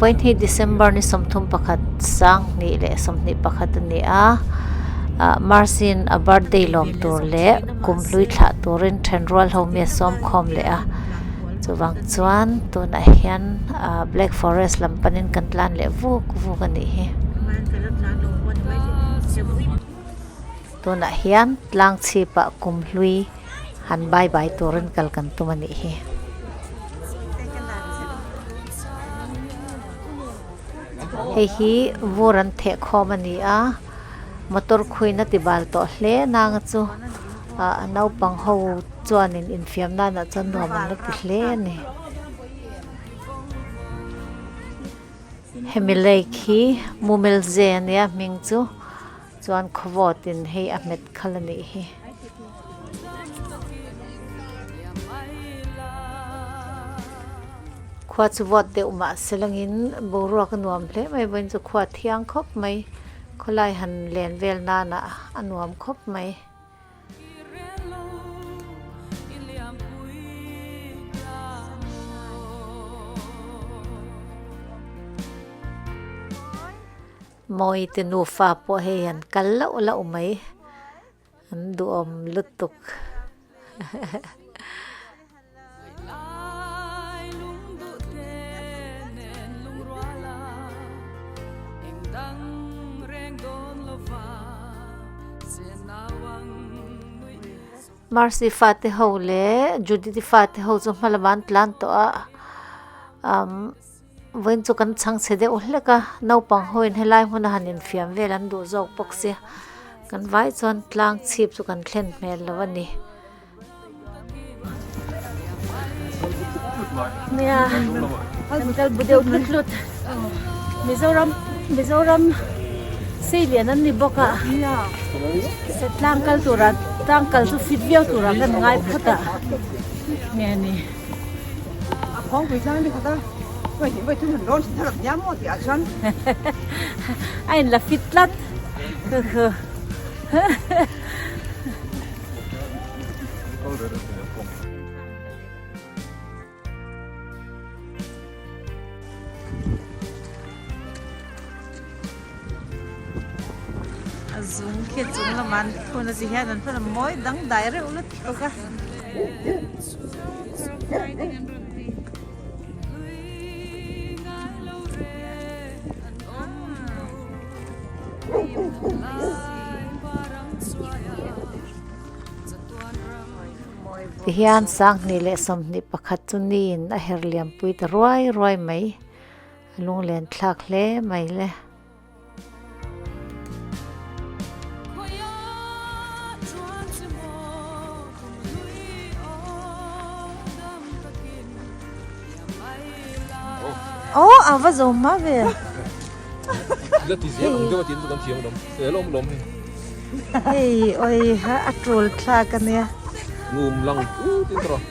Vawiin hi December ni 31 sanghnih leh 21 a ni a ah Mercy in a birthday lawm tur leh kum hlui thlah turin thenrual ho mi a sawm khawm leh a chuvang chuan tunah hian ah Black Forest lam panin kan tlan leh vuk vuk a nih hi. Tunah hian tlang chhipah kum hlui han bye bye turin kal kan tum a nih hi. Hei hi vur an theh khawm a ni a motor khuin a ti bal tawh hle nang chu ah naupang ho chuanin infiam nanah chuan nuam an la ti hle a ni. Hemi lake hi Mumelze a nia hming chu. Chuan khawvawt in hei a hmet khal a nih hi. Khua chu vawt deuh mah se langin boruak a nuam hle mai vawiin chu khua thiang khawp mai khawlai han len vel nana a nuam khawp mai. Mawi te nufa pawh hei an kal lauh lauh mai an duhawm lutuk. Mercy fate ho leh Judith-i fate ho chu hma lamah an tlan tawh a umm. Vawiin chu kan chhang chhe deuh hlek a, naupang hoin helai hmuna han infiam vel an duh zawk bawk sia, kan vai chuan tlang chhip chu kan thlen hmel lo a ni. Nia, kan kal bu deuh tlut tlut. Mizoram, Mizoram sei lian an ni bawk a, se tlang kal tura tlang kal chu fit viau tura kan ngai phawt a, nge ni. A in la fit tlat A zung khi chung lamah an phun a ti hian an phun a mawi dangdai reuh lutuk a. Tihian 2021 chu niin a her liampui ta ruai ruai mai a lunglen thlak hle mai le. Oh a va zo hma ve. Hei oi ha a tul thlak ania. Ngum lang tut in tawh.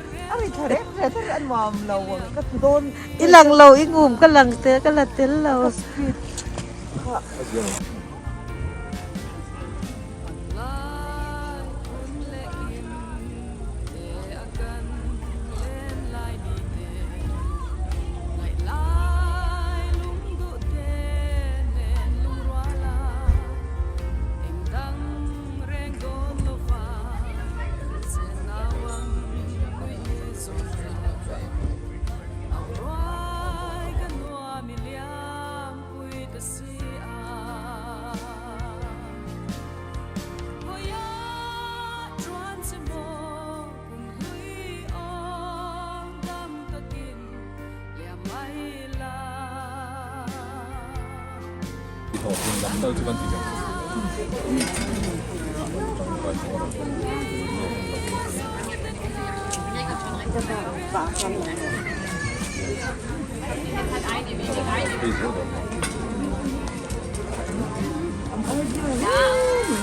I lang lo i ngum ka lang tel ka la tel lo.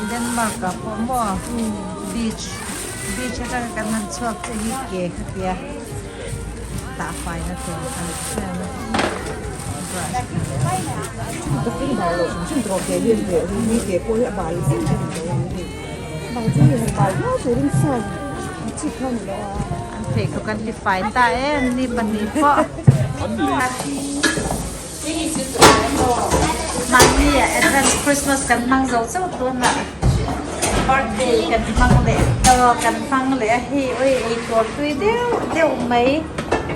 Denmark ah pawh maw beach beach atanga kan han chhuak te hi ke kha tia tah fai na tur kan hriat a an pheikhawk an ti fai ta em ni pahnih pawh. Mahni ah advance Christmas kan hmang zo chauh tunah birthday kan hmang leh ta kan hmang leh a hei oi ei tur tui deuh deuh mai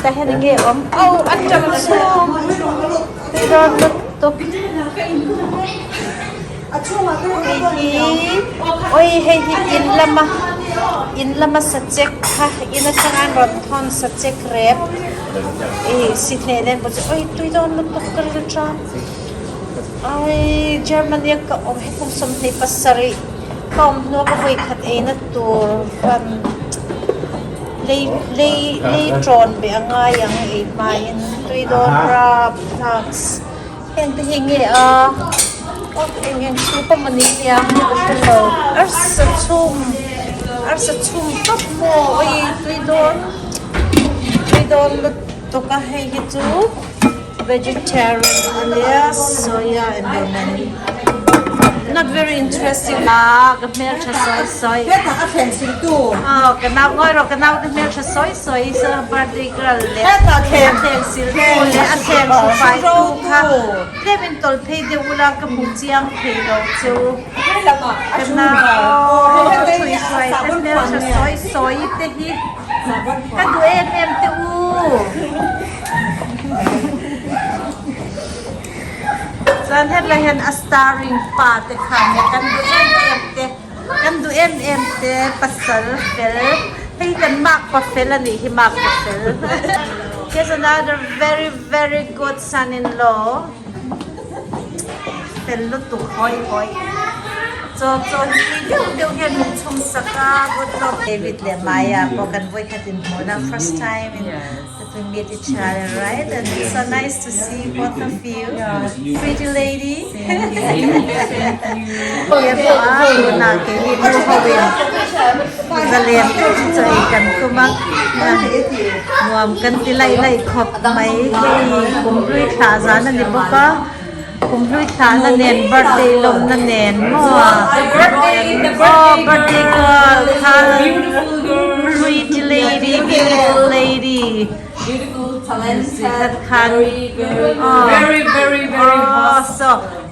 tah hian enge awm oh a tang chhung tui dawn lutuk hei hi oi hei hi in lama in lama sachek kha in atanga an rawn thawn sachek rep. Ih si hneh nen pawh chu oi tui dawn lutuk ka ril tang ai Germany a ka awm hi kum 27 ka awm hnu a ka vawi khat ei na tur van lei lei lei tawn ve a ngai ang ei hma in tui dawn rap hnaks heng te hi nge a aw eng eng soup emaw ni nia ka hrelo arsa chhum arsa chhum tawp maw oi tui dawn. Tui dawn lutuk a hei hi chu vegetarian ania soya and lemon not very interesting a ka hmeltha sawi sawi aw ka nau ngawi rawh ka nau te hmeltha sawi sawi birthday girl leh a thleng sil tu leh a thleng hru fai tu kha tlem in tawlh phei deuh ula ka hmu chiang thei lo chu ka nau aw thui hruai te hmeltha sawi sawi te hi. Ka duh em em te u. Chuan hetlai hian a starring pa te kha nia kan duh em em te kan duh em em te pasal fel hei hi kan makpa fel a nih hi makpa fel. Here's another very very good son in law. Fel lutuk hawi hawi. Chaw chaw hi tui deuh deuh hian min chhum sak a good luck. David leh Maya pawh kan vawikhat inhmuhna first time in that we meet each other right and it's so nice to see both of you pretty lady. He pawh a tunah keini nu ho in zalen deuh chu chaw ei kan tum a nuam kan ti laih laih khawp mai hei kumhlui thlah zan a ni bawk a. Kumhlui thlahna nen birthday lawmna nen maw aw birthday girl kha pretty lady beautiful lady khan aw so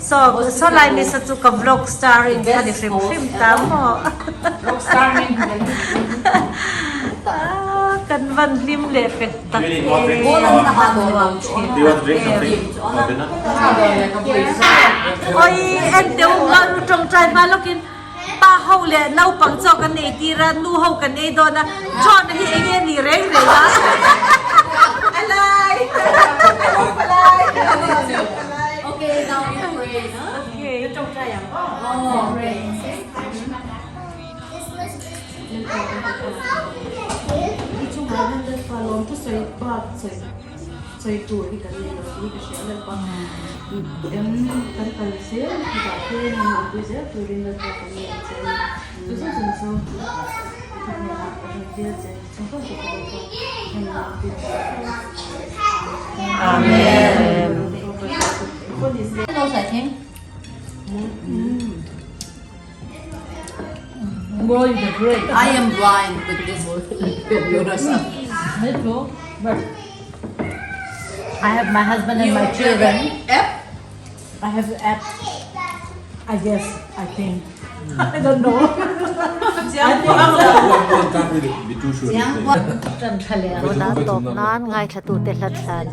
so so lai mi sa chu ka vlog starring kha ni hrim hrim ta maw kan van hlim leh pek tak em nuam thin tak em. Oi en teu nga nu tawngtai hma lawkin pa ho leh naupang chaw kan ei tir a nu ho kan ei dawn a John hi eng nge ni reng reng a alai palai Okay now we pray no Okay tawngtai ang oh pray. I chungah hian Lalpa lawm thusawi bak sawi sawi tur hi kan nei lo tih hi ka hria Lalpa kan kan kal zel chutah te min awmpui zel turin Lalpa kan nei ang che a ni chu zawng zawng chu i hnenah ka rawn dil che chung zawng chu ka Lalpa min awmpui ang che. Amen. I am blind with this computer stuff. Me too, but I have my husband and my children. App? I have the app. I guess, I think. I don't know. I think so. Can't really be too sure. Tawp nan ngaithlatute hla thlan.